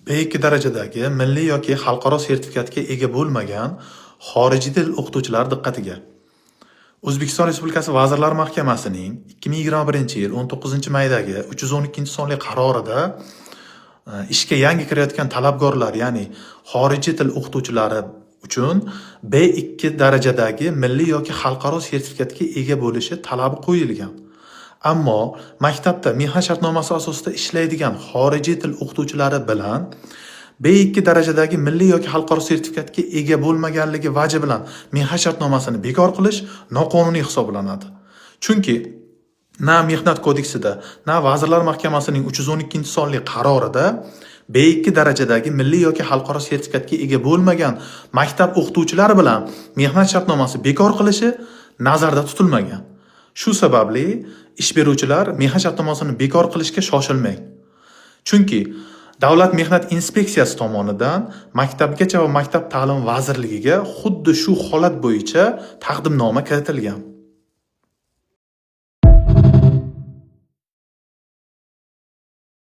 B2 darajadagi milliy yoki xalqaro sertifikatga ega bo'lmagan xorijiy til o'qituvchilari diqqatiga. O'zbekiston Respublikasi Vazirlar Mahkamasining 2021-yil 19-maydagi 312-sonli qarorida ishga yangi kirayotgan talabgorlar, ya'ni xorijiy til o'qituvchilari uchun B2 darajadagi milliy yoki xalqaro sertifikatga ega bo'lishi talabi qo'yilgan. Ammo maktabda mehnat shartnomasi asosida ishlaydigan xorijiy til o'qituvchilari bilan B2 darajadagi milliy yoki xalqaro sertifikatga ega bo'lmaganligi vaji bilan mehnat shartnomasini bekor qilish noqonuniy hisoblanadi. Chunki na Mehnat kodeksida, na Vazirlar Mahkamasining 312-sonli qarorida B2 darajadagi milliy yoki xalqaro sertifikatga ega bo'lmagan maktab o'qituvchilari bilan mehnat shartnomasi bekor qilishi nazarda tutilmagan. Shu sababli ish beruvchilar mehnat shartnomasini bekor qilishga shoshilmang. Chunki Davlat mehnat inspeksiyasi tomonidan Maktabgacha va maktab ta'limi vazirligiga xuddi shu holat bo'yicha taqdimnoma kiritilgan.